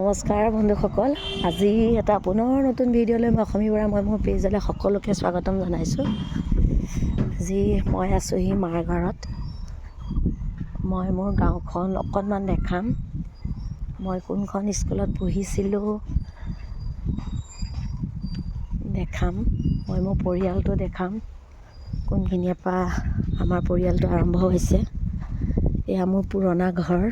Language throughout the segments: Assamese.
নমস্কাৰ বন্ধুসকল, আজি এটা পুনৰ নতুন ভিডিঅ'লৈ মই অসমী বৰা, মই মোৰ পেজলৈ সকলোকে স্বাগতম জনাইছোঁ। আজি মই আছোঁহি মাৰ ঘৰত। মই মোৰ গাঁওখন অকণমান দেখাম, মই কোনখন স্কুলত পঢ়িছিলোঁ দেখাম, মই মোৰ পৰিয়ালটো দেখাম, কোনখিনিৰ পৰা আমাৰ পৰিয়ালটো আৰম্ভ হৈছে। এয়া মোৰ পুৰণা ঘৰ।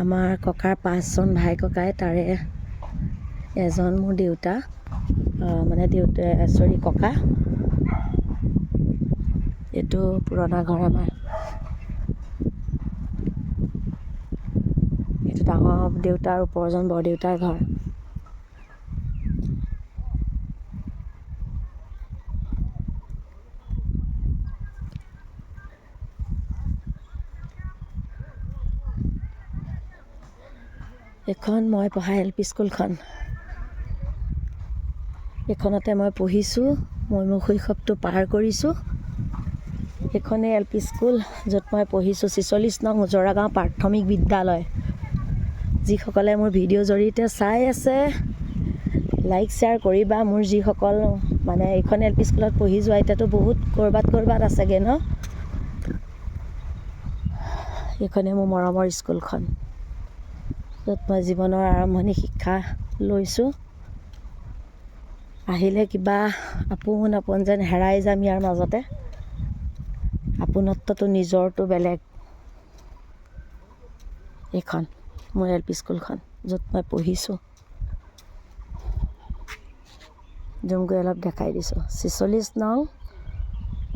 আমাৰ ককাৰ 5জন ভাই ককাই, তাৰে এজন মোৰ দেউতা, মানে দেউতা চৰি ককা। এইটো পুৰণা ঘৰ আমাৰ। এইটো ডাঙৰ দেউতাৰ ওপৰজন বৰদেউতাৰ ঘৰ। এইখন মই পঢ়া এল পি স্কুলখন। এইখনতে মই পঢ়িছোঁ, মই মোৰ শৈশৱটো পাৰ কৰিছোঁ। এইখনেই এল পি স্কুল য'ত মই পঢ়িছোঁ, 46 নং উজৰা গাঁও প্ৰাথমিক বিদ্যালয়। যিসকলে মোৰ ভিডিঅ' জৰিয়তে চাই আছে, লাইক শ্বেয়াৰ কৰিবা। মোৰ যিসকল মানে এইখন এল পি স্কুলত পঢ়ি যোৱা, এতিয়াতো বহুত ক'ৰবাত ক'ৰবাত আছেগৈ ন। এইখনেই মোৰ মৰমৰ স্কুলখন য'ত মই জীৱনৰ আৰম্ভণি শিক্ষা লৈছোঁ। আহিলে কিবা আপোন আপোন যেন হেৰাই যাম ইয়াৰ মাজতে। আপোনত্বটো নিজৰটো বেলেগ। এইখন মোৰ এল পি স্কুলখন য'ত মই পঢ়িছোঁ। জুম কৰি অলপ দেখাই দিছোঁ। 46 নং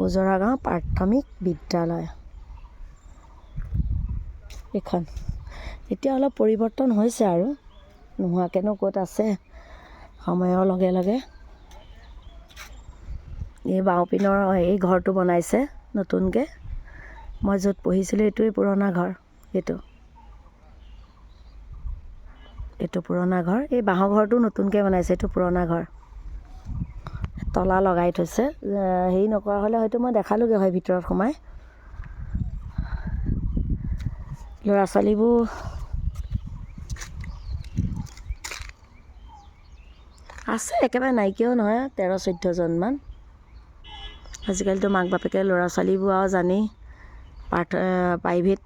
উজৰা গাঁও প্ৰাথমিক বিদ্যালয় এইখন। এতিয়া অলপ পৰিৱৰ্তন হৈছে আৰু, নোহোৱাকেনো ক'ত আছে সময়ৰ লগে লগে। এই বাওঁপিনৰ এই ঘৰটো বনাইছে নতুনকৈ। মই য'ত পঢ়িছিলোঁ এইটোৱেই পুৰণা ঘৰ। এইটো এইটো পুৰণা ঘৰ। এই বাঁহৰ ঘৰটো নতুনকৈ বনাইছে, এইটো পুৰণা ঘৰ। তলা লগাই থৈছে। হেৰি নকৰা হ'লে হয়তো মই দেখালোগৈ হয় ভিতৰত সোমাই। ল'ৰা ছোৱালীবোৰ আছে, একেবাৰে নাইকিয়াও নহয়, 13-14জনমান। আজিকালিতো মাক বাপেকে ল'ৰা ছোৱালীবোৰ আৰু জানেই, প্ৰাইভেট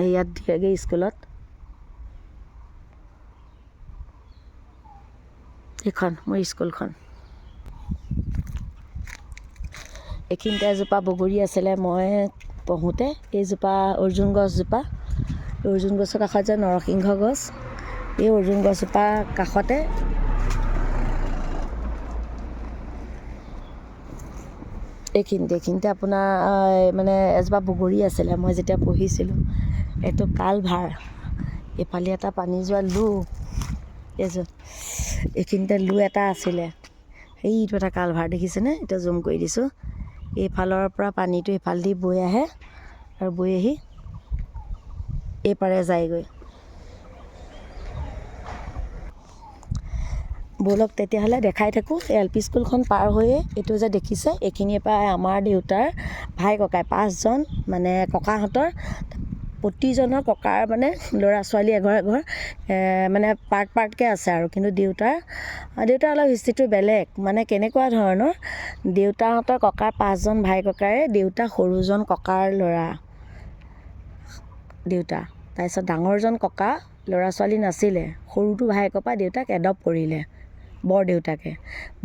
ইয়াত দিয়েগৈ স্কুলত। এইখন মোৰ স্কুলখন। এইখিনিতে এজোপা বগৰী আছিলে মই পঢ়োঁতে। এইজোপা অৰ্জুন গছজোপা, অৰ্জুন গছৰ কাষত যে নৰসিংহ গছ, এই অৰ্জুন গছজোপা কাষতে এইখিনিতে আপোনাৰ মানে এজোপা বগৰী আছিলে মই যেতিয়া পঢ়িছিলোঁ। এইটো কালভাৰ, এইফালে এটা পানী যোৱা লো, এইখিনিতে লো এটা আছিলে। এইটো এটা কালভাৰ দেখিছেনে? এতিয়া জুম কৰি দিছোঁ। এইফালৰ পৰা পানীটো এইফালেদি বৈ আহে আৰু বৈ আহি এইপাৰে যায়গৈ। ব'লক তেতিয়াহ'লে দেখাই থাকোঁ। এই এল পি স্কুলখন পাৰ হৈয়ে এইটো যে দেখিছে, এইখিনিৰ পৰা আমাৰ দেউতাৰ ভাই ককাই 5জন, মানে ককাহঁতৰ প্ৰতিজনৰ ককাৰ মানে ল'ৰা ছোৱালী এঘৰ এঘৰ মানে পাৰ্ট পাৰ্টকৈ আছে আৰু। কিন্তু দেউতাৰ অলপ হিষ্ট্ৰীটো বেলেগ, মানে কেনেকুৱা ধৰণৰ, দেউতাহঁতৰ ককাৰ 5জন ভাই ককাৰে দেউতা সৰুজন ককাৰ ল'ৰা দেউতা, তাৰপিছত ডাঙৰজন ককা ল'ৰা ছোৱালী নাছিলে, সৰুটো ভায়েকৰ পৰা দেউতাক এডপ্ট কৰিলে বৰদেউতাকে।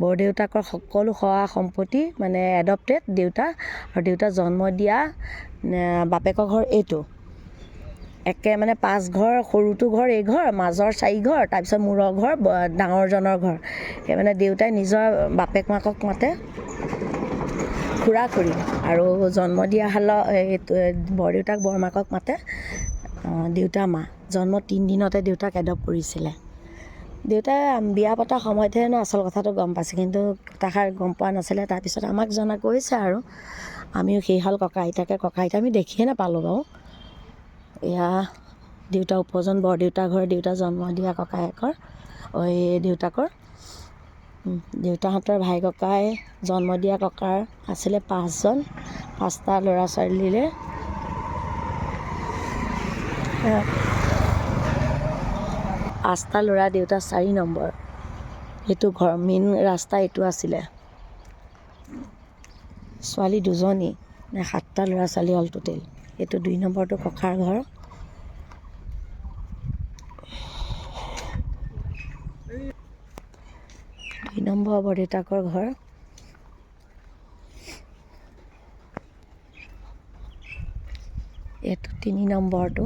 বৰদেউতাকৰ সকলো সা সম্পত্তি মানে এডপ্টেড দেউতা, আৰু দেউতা জন্ম দিয়া বাপেকৰ ঘৰ এইটো। একে মানে 5 ঘৰ, সৰুটো ঘৰ এই ঘৰ, মাজৰ 4 ঘৰ, তাৰপিছত মূৰৰ ঘৰ ডাঙৰজনৰ ঘৰ। সেই মানে দেউতাই নিজৰ বাপেক মাকক মাতে খুৰা খুৰী, আৰু জন্ম দিয়া হালৰ এই বৰদেউতাক বৰমাকক মাতে দেউতা মা। জন্ম 3 দিনতে দেউতাক এডপ্ট কৰিছিলে। দেউতাই বিয়া পতা সময়তহে ন আচল কথাটো গম পাইছে, কিন্তু কথাষাৰ গম পোৱা নাছিলে। তাৰপিছত আমাক জনা কৈছে আৰু আমিও সেইহাল ককা আইতাকে, ককা আইতা আমি দেখিয়ে নাপালোঁ বাৰু। এয়া দেউতা উপজন বৰদেউতাৰ ঘৰ, দেউতা জন্ম দিয়া ককায়েকৰ, এই দেউতাকৰ দেউতাহঁতৰ ভাই ককাই জন্ম দিয়া ককাৰ আছিলে 5জন, 5টা ল'ৰা ছোৱালীৰে। পাঁচটা ল'ৰা, দেউতা 4 নম্বৰ। এইটো ঘৰ মেইন ৰাস্তা এইটো আছিলে। ছোৱালী 2জনী নে 7টা ল'ৰা ছোৱালী অল টোটেল। এইটো 2 নম্বৰটো ককাৰ ঘৰ। দুই নম্বৰ বৰদেউতাকৰ ঘৰ। এইটো 3 নম্বৰটো।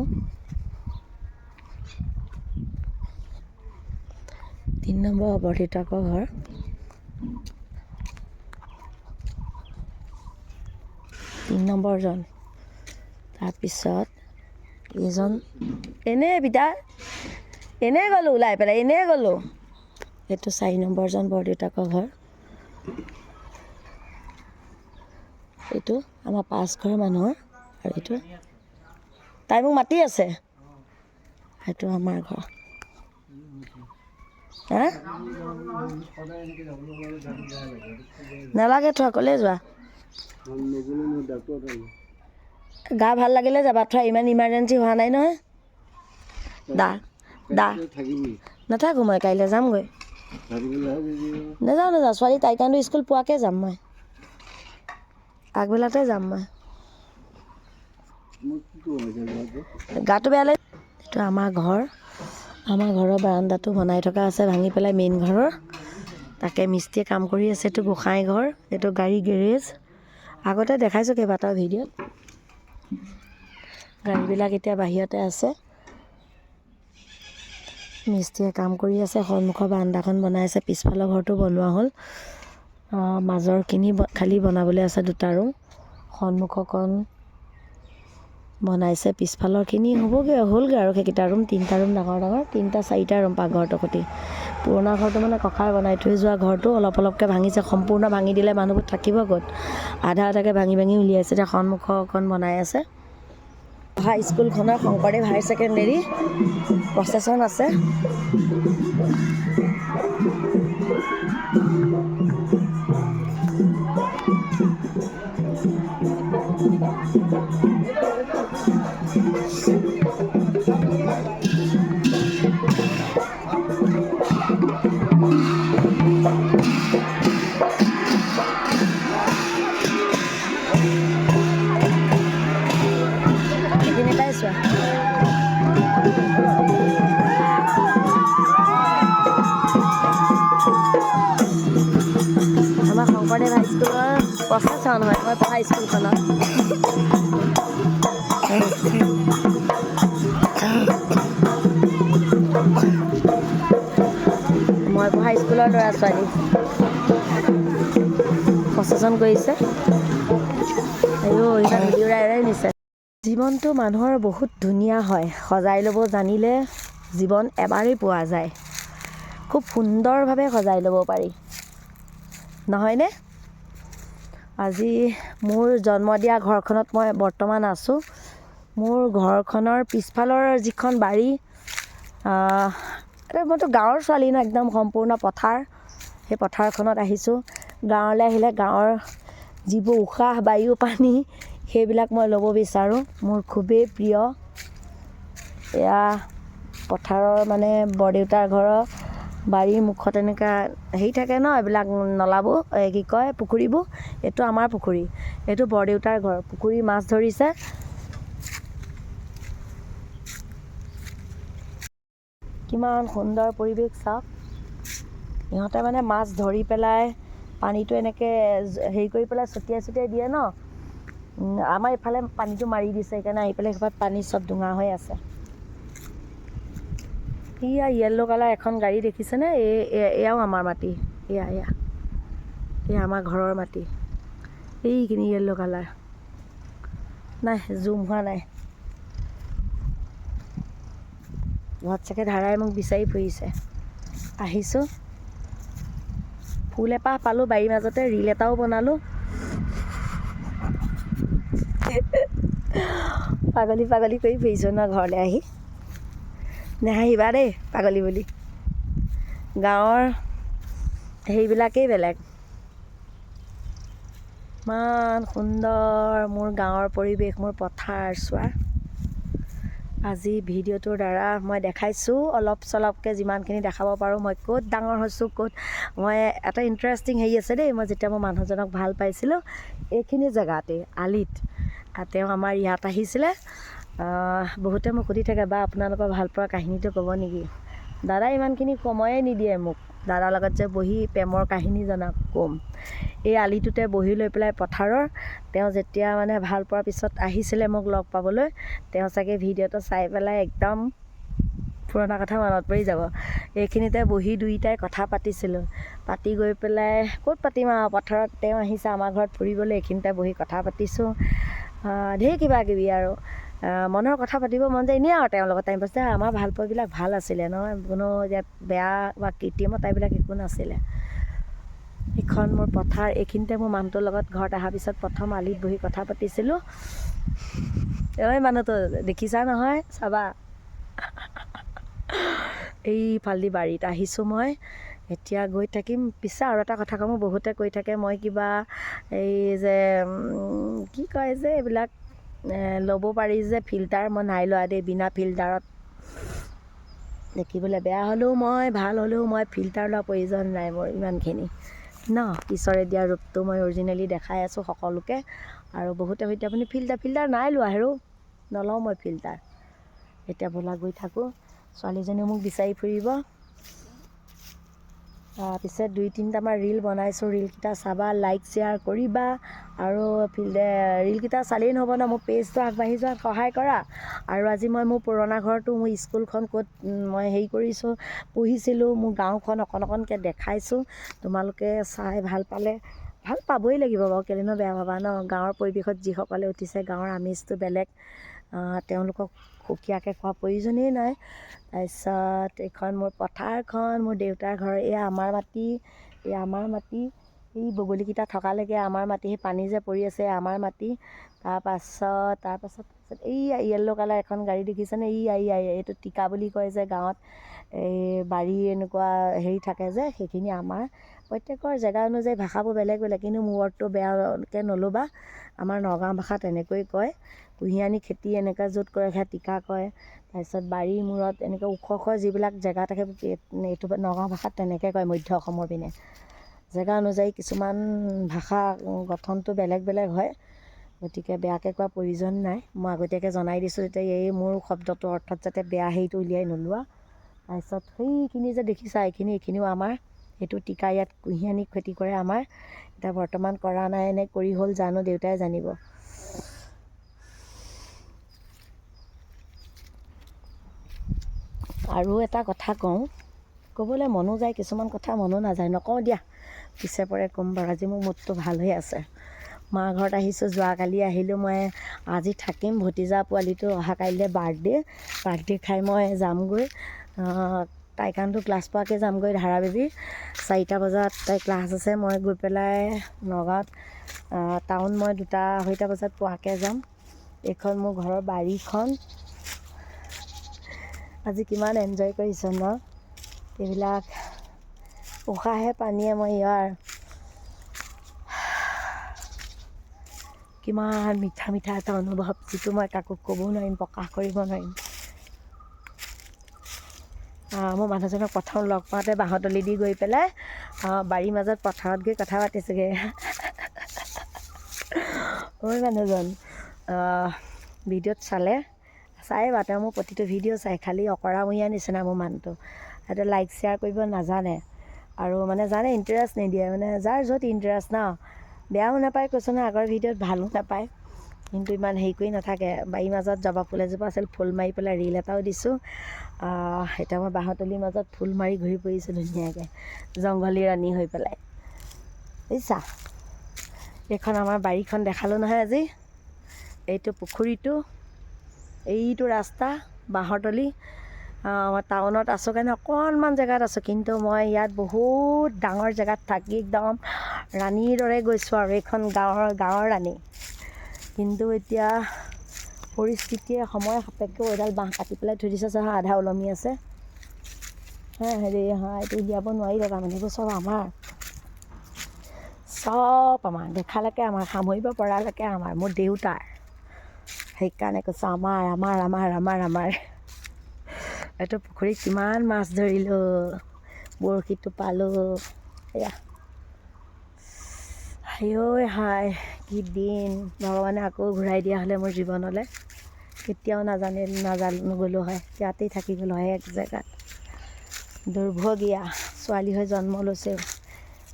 3 নম্বৰ বৰদেউতাকৰ ঘৰ। 3 নম্বৰজন। তাৰপিছত এইজন এনেই পিতা এনেই গ'লোঁ ওলাই পেলাই এনেই গ'লোঁ। এইটো 4 নম্বৰজন বৰদেউতাকৰ ঘৰ। এইটো আমাৰ 5 ঘৰ মানুহৰ। আৰু এইটো তাই মোক মাতি আছে। সেইটো আমাৰ ঘৰ। হা, নালাগে থোৱা, ক'লে যোৱা। গা ভাল লাগিলে যাবা থোৱা, ইমান ইমাৰ্জেঞ্চি হোৱা নাই নহয়। দা দা নাথাকোঁ মই, কাইলৈ যামগৈ। নাযাওঁ নাযাওঁ, ছোৱালী টাইকাণ্ডো স্কুল পোৱাকৈ যাম মই, আগবেলাতে যাম মই। গাটো বেয়া লাগে। এইটো আমাৰ ঘৰ। আমাৰ ঘৰৰ বাৰাণ্ডাটো বনাই থকা আছে ভাঙি পেলাই মেইন ঘৰৰ। তাকে মিস্ত্ৰীয়ে কাম কৰি আছে। এইটো গোঁসাই ঘৰ, এইটো গাড়ী গেৰেজ। আগতে দেখাইছোঁ কেইবাটাও ভিডিঅ'ত। গাড়ীবিলাক এতিয়া বাহিৰতে আছে। মিস্ত্ৰীয়ে কাম কৰি আছে। সন্মুখৰ বাৰাণ্ডাখন বনাই আছে, পিছফালৰ ঘৰটো বনোৱা হ'ল। মাজৰখিনি খালী বনাবলৈ আছে 2টা ৰুম। সন্মুখৰকণ বনাইছে, পিছফালৰখিনি হ'বগৈ, হ'লগৈ আৰু সেইকেইটা ৰুম। 3টা ৰুম ডাঙৰ ডাঙৰ, 3টা 4টা ৰুম পাকঘৰটোৰ সৈতে। পুৰণা ঘৰটো মানে ককাই বনাই থৈ যোৱা ঘৰটো অলপ অলপকৈ ভাঙিছে। সম্পূৰ্ণ ভাঙি দিলে মানুহবোৰ থাকিব ক'ত? আধা আধাকৈ ভাঙি ভাঙি উলিয়াইছে। এতিয়া সন্মুখৰকণ বনাই আছে। হাই স্কুলখনৰ শংকৰদেৱ হায়াৰ ছেকেণ্ডেৰী প্ৰচেছন আছে। এইখিনি পাইছোঁ। আমাৰ শংকৰদেৱ হাইস্কুলৰ প্ৰচেছন হয়, মই পঢ়া স্কুলখনত। মই পঢ়া স্কুলৰ ল'ৰা ছোৱালী প্ৰচেছন কৰিছে। আইঅ, ইমান ধূলি উৰাই উৰাই নিছে। জীৱনটো মানুহৰ বহুত ধুনীয়া হয়, সজাই ল'ব জানিলে জীৱন এবাৰেই পোৱা যায়। খুব সুন্দৰভাৱে সজাই ল'ব পাৰি, নহয়নে? আজি মোৰ জন্ম দিয়া ঘৰখনত মই বৰ্তমান আছোঁ। মোৰ ঘৰখনৰ পিছফালৰ যিখন বাৰী, মইতো গাঁৱৰ ছোৱালী ন, একদম সম্পূৰ্ণ পথাৰ। সেই পথাৰখনত আহিছোঁ। গাঁৱলৈ আহিলে গাঁৱৰ যিবোৰ উশাহ, বায়ু, পানী, সেইবিলাক মই ল'ব বিচাৰোঁ। মোৰ খুবেই প্ৰিয়। এয়া পথাৰৰ মানে বৰদেউতাৰ ঘৰৰ বাৰীৰ মুখত এনেকুৱা হেৰি থাকে ন, এইবিলাক নলাবোৰ, এই কি কয় পুখুৰীবোৰ। এইটো আমাৰ পুখুৰী, এইটো বৰদেউতাৰ ঘৰ। পুখুৰী মাছ ধৰিছে। কিমান সুন্দৰ পৰিৱেশ চাওক। ইহঁতে মানে মাছ ধৰি পেলাই পানীটো এনেকৈ হেৰি কৰি পেলাই ছটিয়াই ছটিয়াই দিয়ে ন। আমাৰ এইফালে পানীটো মাৰি দিছে, সেইকাৰণে আহি পেলাই সেইফালে পানী চব ডোঙা হৈ আছে। এয়া য়েল্ল' কালাৰ এখন গাড়ী দেখিছেনে? এই এয়াও আমাৰ মাটি। এয়া এয়া এয়া আমাৰ ঘৰৰ মাটি। এইখিনি য়েল্ল' কালাৰ। নাই, জুম হোৱা নাই। ঘৰত চাগে ধাৰাই মোক বিচাৰি ফুৰিছে। আহিছোঁ, ফুল এপাহ পালোঁ বাৰীৰ মাজতে, ৰীল এটাও বনালোঁ। পাগলী পাগলী কৰি ফুৰিছোঁ ন ঘৰলৈ আহি। নেহাঁহিবা দেই পাগলী বুলি। গাঁৱৰ হেৰিবিলাকেই বেলেগ। ইমান সুন্দৰ মোৰ গাঁৱৰ পৰিৱেশ, মোৰ পথাৰ চোৱা। আজি ভিডিঅ'টোৰ দ্বাৰা মই দেখাইছোঁ অলপ চলপকৈ যিমানখিনি দেখাব পাৰোঁ, মই ক'ত ডাঙৰ হৈছোঁ, ক'ত মই এটা ইণ্টাৰেষ্টিং হেৰি আছে দেই। মই যেতিয়া মোৰ মানুহজনক ভাল পাইছিলোঁ এইখিনি জেগাতে আলিত, তেওঁ আমাৰ ইয়াত আহিছিলে। বহুতে মোক সুধি থাকে, বা আপোনালোকৰ ভালপোৱা কাহিনীটো ক'ব নেকি? দাদাই ইমানখিনি সময়ে নিদিয়ে মোক, দাদাৰ লগত যে বহি প্ৰেমৰ কাহিনী জনা ক'ম। এই আলিটোতে বহি লৈ পেলাই পথাৰৰ তেওঁ যেতিয়া মানে ভাল পোৱাৰ পিছত আহিছিলে মোক লগ পাবলৈ, তেওঁ চাগে ভিডিঅ'টো চাই পেলাই একদম পুৰণা কথা মনত পৰি যাব। এইখিনিতে বহি দুয়োটাই কথা পাতিছিলোঁ, পাতি গৈ পেলাই ক'ত পাতিম আৰু, পথাৰত তেওঁ আহিছে আমাৰ ঘৰত ফুৰিবলৈ, এইখিনিতে বহি কথা পাতিছোঁ, ঢেৰ কিবা কিবি আৰু মনৰ কথা পাতিব মন যায় এনেই আৰু তেওঁৰ লগত টাইম পাছ। আমাৰ ভালপোৱাবিলাক ভাল আছিলে নহয়, কোনো ইয়াত বেয়া বা কৃত্ৰিমতা এইবিলাক একো নাছিলে। এইখন মোৰ পথাৰ, এইখিনিতে মোৰ মানুহটোৰ লগত ঘৰত অহাৰ পিছত প্ৰথম আলিত বহি কথা পাতিছিলোঁ। এই মানুহটো দেখিছা নহয়, চাবা। এইফালেদি বাৰীত আহিছোঁ মই, এতিয়া গৈ থাকিম। পিছে আৰু এটা কথা কওঁ, বহুতে কৈ থাকে মই কিবা এই যে কি কয় যে এইবিলাক ল'ব পাৰি যে ফিল্টাৰ, মই নাই লোৱা দেই। বিনা ফিল্টাৰত দেখিবলৈ বেয়া হ'লেও মই ভাল হ'লেও মই ফিল্টাৰ লোৱা প্ৰয়োজন নাই মোৰ ইমানখিনি ন। ঈশ্বৰে দিয়া ৰূপটো মই অৰিজিনেলি দেখাই আছোঁ সকলোকে। আৰু বহুতে হয়তো আপুনি ফিল্টাৰ ফিল্টাৰ নাই লোৱা, হেৰৌ নলওঁ মই ফিল্টাৰ। এতিয়া ব'লা গৈ থাকোঁ, ছোৱালীজনীও মোক বিচাৰি ফুৰিব। পিছে 2-3টামান ৰীল বনাইছোঁ, ৰীলকেইটা চাবা, লাইক শ্বেয়াৰ কৰিবা। আৰু ৰীলকেইটা চালেই নহ'ব ন, মোৰ পেজটো আগবাঢ়ি যোৱাত সহায় কৰা। আৰু আজি মই মোৰ পুৰণা ঘৰটো, মোৰ স্কুলখন ক'ত মই হেৰি কৰিছোঁ, পঢ়িছিলোঁ, মোৰ গাঁওখন অকণ অকণকৈ দেখাইছোঁ। তোমালোকে চাই ভাল পালে, ভাল পাবই লাগিব বাৰু, কেলেনো বেয়া পাবা ন। গাঁৱৰ পৰিৱেশত যিসকলে উঠিছে, গাঁৱৰ আমেজটো বেলেগ, তেওঁলোকক সুকীয়াকৈ কোৱা প্ৰয়োজনেই নাই। তাৰপিছত এইখন মোৰ পথাৰখন, মোৰ দেউতাৰ ঘৰ, এয়া আমাৰ মাটি, এয়া আমাৰ মাটি। এই বগলীকেইটা থকালৈকে আমাৰ মাটি, সেই পানী যে পৰি আছে আমাৰ মাটি। তাৰপাছত এই য়েল্ল' কালাৰ এখন গাড়ী দেখিছেনে? এই এইটো টিকা বুলি কয় যে গাঁৱত, এই বাৰী এনেকুৱা হেৰি থাকে যে, সেইখিনি আমাৰ। প্ৰত্যেকৰ জেগা অনুযায়ী ভাষাবোৰ বেলেগ বেলেগ, কিন্তু মোৰ ৱৰ্ডটো বেয়াকৈ নল'বা, আমাৰ নগাঁও ভাষা তেনেকৈ কয়। কুঁহিয়ানি খেতি এনেকৈ য'ত কৰে সেয়া টিকা কয়। তাৰপিছত বাৰীৰ মূৰত এনেকৈ ওখ ওখ যিবিলাক জেগা থাকে, এইটো নগাঁও ভাষাত তেনেকৈ কয়। মধ্য অসমৰ পিনে জেগা অনুযায়ী কিছুমান ভাষা গঠনটো বেলেগ বেলেগ হয়, গতিকে বেয়াকৈ কোৱা প্ৰয়োজন নাই। মই আগতীয়াকৈ জনাই দিছোঁ, তেতিয়া এই মোৰ শব্দটোৰ অৰ্থত যাতে বেয়া হেৰিটো উলিয়াই নোলোৱা। তাৰপিছত সেইখিনি যে দেখিছা, এইখিনিও আমাৰ, এইটো টিকা, ইয়াত কুঁহিয়ানি খেতি কৰে আমাৰ। এতিয়া বৰ্তমান কৰা নাই নে কৰি হ'ল জানো, দেউতাই জানিব। আৰু এটা কথা কওঁ, ক'বলৈ মনো যায়, কিছুমান কথা মনো নাযায়, নকওঁ দিয়া, পিছে পৰে ক'ম বাৰু। আজি মোৰ মুডটো ভাল হৈ আছে, মা ঘৰত আহিছোঁ, যোৱাকালি আহিলোঁ মই, আজি থাকিম। ভতিজা পোৱালিটো অহা কাইলৈ বাৰ্থডে, বাৰ্থডে খাই মই যামগৈ। টাইকাণ্ডো ক্লাছ পোৱাকৈ যামগৈ, ধাৰা বেবী 4টা বজাত তাই ক্লাছ আছে। মই গৈ পেলাই নগাঁৱত টাউন মই 2-2.5 বজাত পোৱাকৈ যাম। এইখন মোৰ ঘৰৰ বাৰীখন। আজি কিমান এনজয় কৰিছোঁ ন, এইবিলাক উশাহে পানীয়ে মই ইয়াৰ কিমান মিঠা মিঠা এটা অনুভৱ, যিটো মই কাকো ক'বও নোৱাৰিম, প্ৰকাশ কৰিব নোৱাৰিম। মোৰ মানুহজনক প্ৰথম লগ পাওঁতে বাঁহতলি দি গৈ পেলাই বাৰীৰ মাজত পথাৰত গৈ কথা পাতিছোঁগৈ। ঐ মানুহজন ভিডিঅ'ত চালে, চাই বা তেওঁ মোৰ প্ৰতিটো ভিডিঅ' চাই, খালি অকৰামূৰীয়া নিচিনা মোৰ মানুহটো। সেইটো লাইক শ্বেয়াৰ কৰিব নাজানে, আৰু মানে জানে ইণ্টাৰেষ্ট নিদিয়ে, মানে যাৰ য'ত ইণ্টাৰেষ্ট ন, বেয়াও নাপায়, কৈছোঁ নহয় আগৰ ভিডিঅ'ত, ভালো নাপায়, কিন্তু ইমান হেৰি কৰি নাথাকে। বাৰীৰ মাজত জবা ফুল এজোপা আছিল, ফুল মাৰি পেলাই ৰীল এটাও দিছোঁ। এতিয়া মই বাঁহতলিৰ মাজত ফুল মাৰি ঘূৰি ফুৰিছোঁ ধুনীয়াকৈ, জংঘলী ৰাণী হৈ পেলাই, বুজিছা। এইখন আমাৰ বাৰীখন দেখালোঁ নহয় আজি। এইটো পুখুৰীটো, এইটো ৰাস্তা বাঁহতলি। মই টাউনত আছোঁ কাৰণে অকণমান জেগাত আছোঁ, কিন্তু মই ইয়াত বহুত ডাঙৰ জেগাত থাকি একদম ৰাণীৰ দৰে গৈছোঁ আৰু। এইখন গাঁৱৰ ৰাণী, কিন্তু এতিয়া পৰিস্থিতিয়ে সময় সাপেক্ষেও এডাল বাঁহ কাটি পেলাই থৈ দিছে, আধা ওলমি আছে। হেৰি হা, এইটো উলিয়াব নোৱাৰিলে তাৰমানে, এইবোৰ চব আমাৰ, চব আমাৰ, দেখালৈকে আমাৰ, সামৰিব পৰালৈকে আমাৰ, মোৰ দেউতাৰ। সেইকাৰণে কৈছোঁ, আমাৰ আমাৰ আমাৰ আমাৰ আমাৰ। এইটো পুখুৰীত কিমান মাছ ধৰিলোঁ, বৰশীটো পালোঁ। এয়া হাই ঐ হাই, কি দিন! ভগৱানে আকৌ ঘূৰাই দিয়া হ'লে মোৰ জীৱনলৈ, কেতিয়াও নাজানি নাজানো নগ'লোঁ হয়, ইয়াতেই থাকি গ'লোঁ হয় এক জেগাত। দুৰ্ভগীয়া ছোৱালী হৈ জন্ম লৈছোঁ,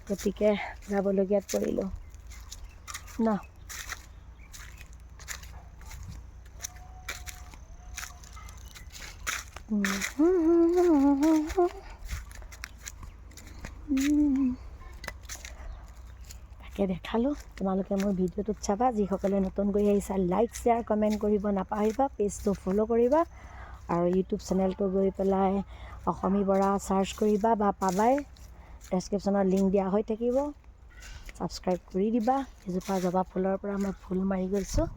গতিকে যাবলগীয়াত পৰিলোঁ ন। তাকে দেখালোঁ। তোমালোকে মোৰ ভিডিঅ'টোত চাবা। যিসকলে নতুনকৈ আহিছা, লাইক, শ্বেয়াৰ, কমেণ্ট কৰিব নাপাহৰিবা। পেজটো ফ'ল' কৰিবা আৰু ইউটিউব চেনেলটো গৈ পেলাই অসমী বৰা চাৰ্চ কৰিবা বা পাবাই, ডেছক্ৰিপশ্যনত লিংক দিয়া হৈ থাকিব। ছাবস্ক্ৰাইব কৰি দিবা। এজোপা জবা ফুলৰ পৰা মই ফুল মাৰি গৈছোঁ।